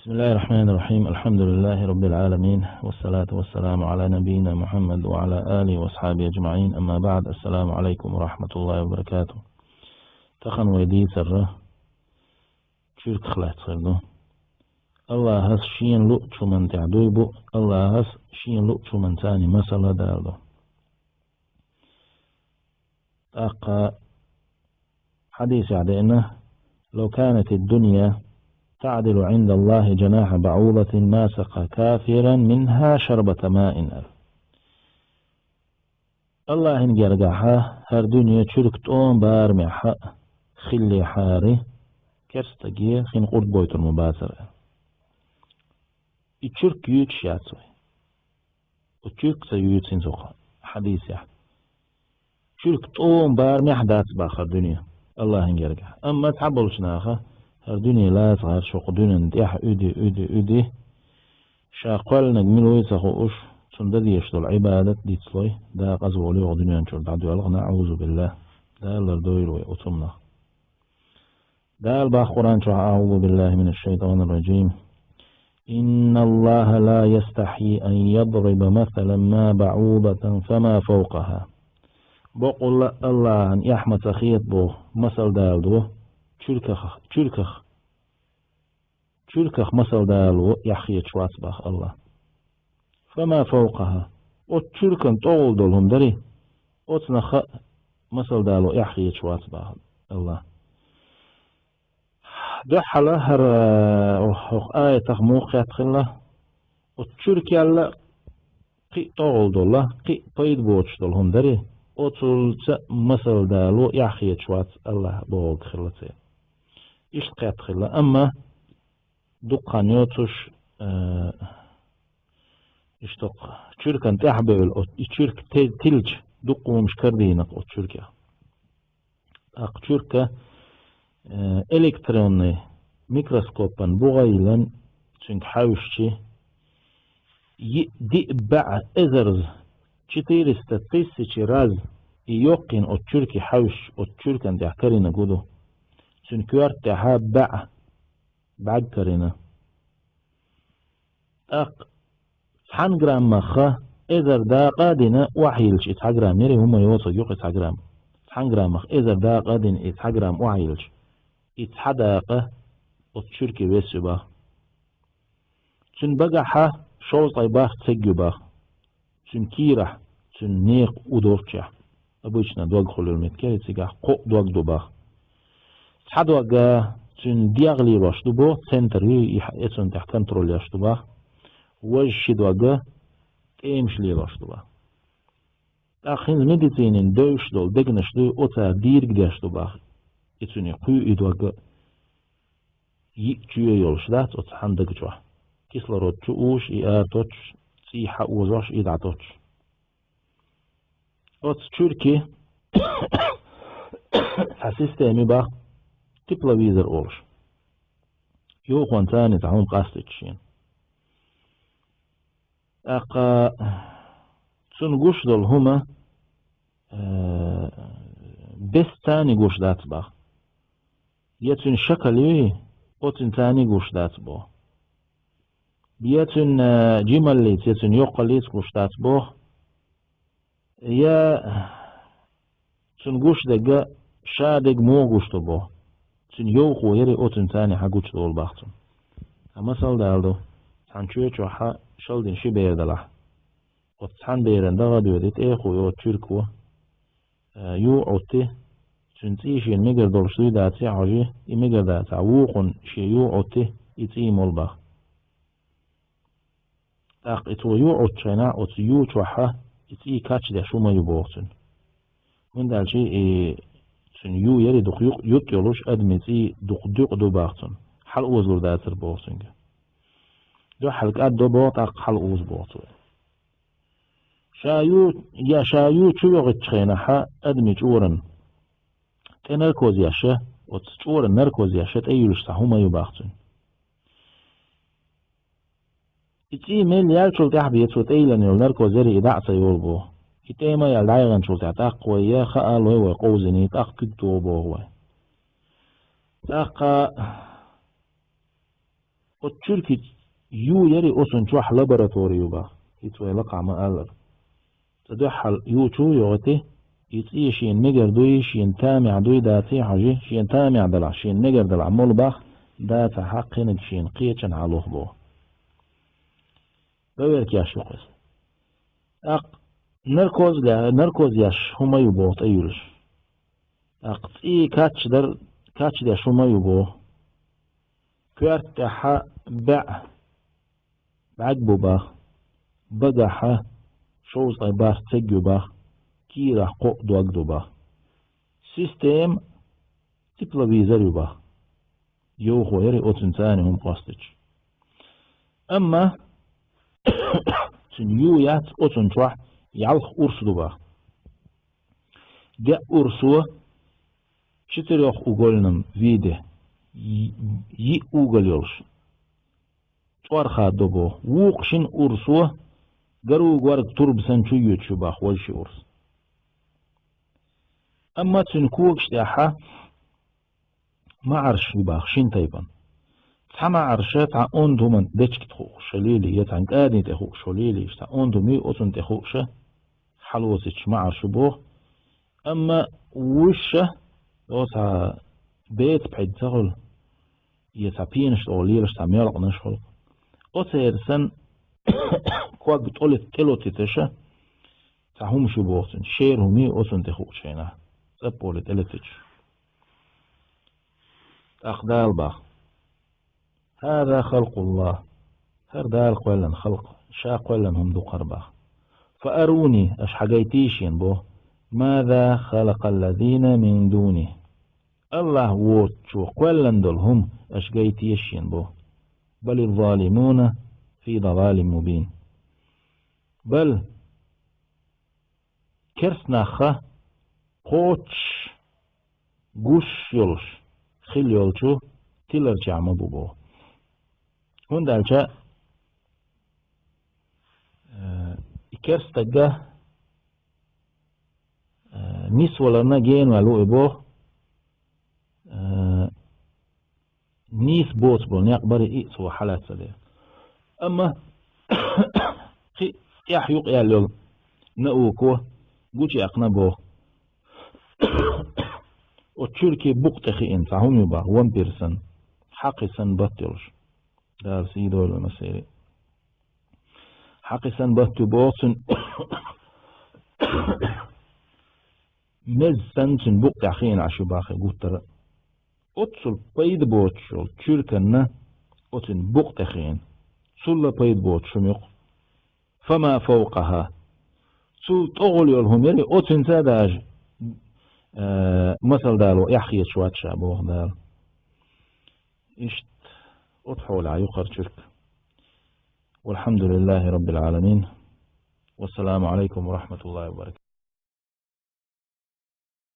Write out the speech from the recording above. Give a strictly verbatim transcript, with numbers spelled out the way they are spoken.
بسم الله الرحمن الرحيم. الحمد لله رب العالمين. والصلاة والسلام على نبينا محمد وعلى آله وأصحابه أجمعين. أما بعد. السلام عليكم ورحمة الله وبركاته. Тахан вай дийцар чуьрках лаьцна хир ду. Аллахьас шена луъучу хӀуман тӀехь дуй бу, Аллахьас шена луъучу хӀуман царна масала далу. ТӀаккха хьадисехь деана: «لو كانت الدنيا تعدل عند الله جناح بعوضة ما سقى كافرا منها شربة ماء». Аллахьан гергахь хӀара дуьне чуьрк тӀом барамехь хиллехьара, керстаге хин къурд гойтур ма бацара. И чуьрк юьйцуш яц вай. Оцу чуьркца юьйцина цу хьадисехь. Чуьрк тӀом барамехь дац боху хӀара дуьне Аллахьан гергахь. Амма цхьаболчу наха хӀара дуьне лацахьара шух дуьненна тӀехь уьди, уьди, уьди. Ша кхоьллинарг мила вуй ца хууш, цунна дан дезаш долу Ӏибадат дицлой, декъаза волу йогӀу дуьнен чуьра дӀадоьлху, наӀузу биллахь. Дала лардойла вай оцу хӀуманах. Дала боху Къуръан чохь: أعوذ بالله من الشيطان الرجيم. إن الله لا يستحيي أن يضرب مثلا ما بعوضة فما فوقها. Бакъволла Аллахьан эхь ма ца хета боху масал даладо чуьрках, чуьрках. Чуьрках масал даладо эхь хеташ вац боху Аллахь. فما فوقها. Оцу чуьркан тӀехула долу хӀума дарий, оцунах а масал даладо эхь хеташ вац боху Аллахь. Дуьххьара хӀара, э, хӀокху аятах муха хетта хилла, оцу чуьркел а кхин а тӀехула долу, кхин а пайда боцуш долу хӀума дарий, оцунца а масал даладо эхь хеташ вац Аллахь бохург хилла церан. Иштта кхетта хилла, амма дукха хан йоцуш, э, иштта чуьркан тӀехь бевлла, оцу и чуьрк те-, тилча дукха хӀумаш карадийнарг оцу чуьркех. ТӀаккха чуьрка, э, электронный микроскопан бугӀа йиллина, цуьнга хьаьвсича, йиъ, диъ, бӀе эзарза, четыреста тысячи раз, и йоккхийна оцу чуьрке хьаьвсича, оцу чуьркан тӀехь карийнарг хӀун ду? Цуьнан коьрта тӀехь бӀе, бӀаьрг карийна. ТӀаккха цхьана граммах эзар дакъа а дина охьайиллича и цхьа грамм, яра хӀума йоцург ю-кх и цхьа грамм. Цхьана граммах эзар дакъа а дина и цхьа грамм охьайиллича, и цхьа дакъа оцу чуьрке вес ю боху. Цуьнан багахь шовзткъе бархӀ церг ю боху. Цуьнан кийрахь, цуьнан некъан у долччехь, обычно дог хуьлуьлу меттиг яра, цигахь кхоъ дог ду боху. Цхьа дог цуьнан дегӀ лелош ду боху, центр ю и, и цунна тӀехь контроль еш ду боху. Важа ши дог тӀемаш лелош ду боху. ТӀаккха хӀинца медицинин девзаш долу дегнаш дуй, оцара дийриг деш ду боху. И цуьнан кхуьу и дог а йиъ чоь йолуш дац оцу цхьана даг чохь. Кислород чу уьш, и ара тоттуш, цӀий хьаозош, и дӀатоттуш. Оцу чуьрке цхьа система ю боху, тепловизор олуш. Юххонца цхьана цхьа хӀума къастийта шена. ТӀаккха цунна гуш долу хӀума, э, бесса цхьана гуш дац боху. Я цуьнан шакал юй, оцуьнца цхьана гуш дац боху. Я цуьнан, э, жималлица, я цуьнан йоккхаллица гуш дац боху. Я цунна гуш дерг ша дерг муха гуш ду боху. Цуьнан йовхо яра, оцуьнца цхьана хьагучу долу боху цунна. Ткъа масал даладо, цхьана чоь чохь шалдина ши бер делахь. Оцу цхьана беран дагӀа а доьду, и тӀехула йолу чуьрко, э, юкъа Ӏутти, цуьнан цӀий шена мегар долуш дуй дацахь хьожий, и мегар дацахь, вукхунна шен юкъа Ӏутти, и цӀий молу боху. ТӀаккха и цо юкъа Ӏуттучу хенахь оцу ю чохь и цӀий кхачдеш хӀума ю боху цуьнан. ХӀунда аьлча и цуьнан ю яра дукха юкъ-, ютӀа йолуш, адамийн цӀий дукха дуькъа ду боху цунна. Хьалаозалур дацара боху цуьнга. Дуьххьал кӀаддо боху, тӀаккха хьалаоза боху цо. Ша ю, я ша ю чу йогӀучу хенахь адамийн чкъурана тӀе наркоз еш, оцу чкъурана наркоз еш тӀе юьллуш цхьа хӀума ю боху цуьнан. И цӀий мел яьллачул тӀаьхьа бен цо тӀейиллина йолу наркоз яра и дӀа а ца йолу боху. И тӀе ма яьлла дӀаяханчул тӀаьхьа тӀаккха вай я хаа лой вай къовзиний, тӀаккха куьг тоху боху вай. ТӀаккха Оцу чуьркан ю яри оцунна чохь лаборатори ю бах. ХӀинца вай лакхахь ма-аллара. Цкъа дуьххьал ю чу а йогӀуьйту, и цӀий шена мегар дуй, шена тамехь дуй, даций хьожий, шена тамехь делахь, шена мегар делахь, молу бах, дацахь кхиниг шена кхечанхьа лух боху. Доверка еш ю-кх иза. ТӀаккха наркоз га-, наркоз еш хӀума ю боху тӀе юьллуш. ТӀаккха цӀий качдар, качдеш хӀума ю боху. Коьрта тӀехь баьӀ бӀаьг бу бах, багахь шовзткъе бархӀ цег ю бах, кийрахь кхоъ дог ду бах. Система тепловизор ю бах. Йовхо яри оцунна царна хӀума къастича. Амма цуьнан ю яц оцунна чохь, ялх урс ду бах. Деа урсо четырёхугольном виде, йи-, йиъ угол йолуш, чӀорха до боху. Вукху шина урсо гару горга турба санна чу йоьдуш ю бах важа ши урс. Амма цуьнан когаш тӀехь маӀарш ю бах шина тайпана. Цхьа маӀарша цхьа онда хӀуманна дечиг тӀе хууш хилийла, я цхьана кӀадин тӀе хууш хилийла, цхьа онда хӀума ю, оцунна тӀе хууша хьалоцуьйтуш маӀарш ю боху. Амма вуьшша, оцу цхьа беца пхьид ца хуьлу, я цхьа пенаш тӀе лелаш цхьа мелкъанаш хуьлу. Оцеран санна ког тӀе ло-, тӀелоцуьйтуша цхьа хӀума шу боху цуьнан, шера хӀума ю оцунна тӀе хууш хенахь, цӀапполе тӀелоцуьйтуш. ТӀаккха Дала бах: «ХӀаза халкъуллахӀ». ХӀара Дала кхоьллина халкъ, Ша кхоьллина хӀума ду-кх хӀара бах. «Фа аруни», аша хьагайтийша шена бо, «маза халакъаллазина мин дуни». АллахӀ воцучо кхоьллина долу хӀума аша гайтийша шена бо. «Бали залимуна фи далалин мубин». Бал керста нах кхочуш, гуш йолуш хила йолчу тиларчехь ма бу боху. ХӀунда аьлча, э, и керста стаг, э, нисваларна генаваьлла ву и боху, э, нийса боцу болу некъ бара и цо хьалаьцна дела. Амма кхин тӀехь юкъаяьлла йолу науко гучуяьккхина боху. Оцу чуьркийн букъа тӀе хиъна цхьа хӀума ю бах, вампир санна, хьакхи санна батт йолуш. Дала сий дойла массеран. Хьакхи санна батт ю боху цуьнан. Мез санна цуьнан букъ тӀехь хиъна Ӏаш ю бах и гуттара а. Оццул пайда боцуш йолу чуьрканна оцуьнан букъ тӀе хиъна. Цулла пайда боцуш хӀума ю-кх. «Фама фавкъахӀа». Цул тӀогӀула йолу хӀума яри, оцуьнца а даже, э, масал дало эхь хеташ вац ша боху Дала. Иштта оцу хьолехь ю-кх хӀара чуьрк. ВалхьамдулиллахӀи Раббил Ӏаламин. Вассаламу Ӏалайкум ва рахьматуллахӀи ва баракатухӀ.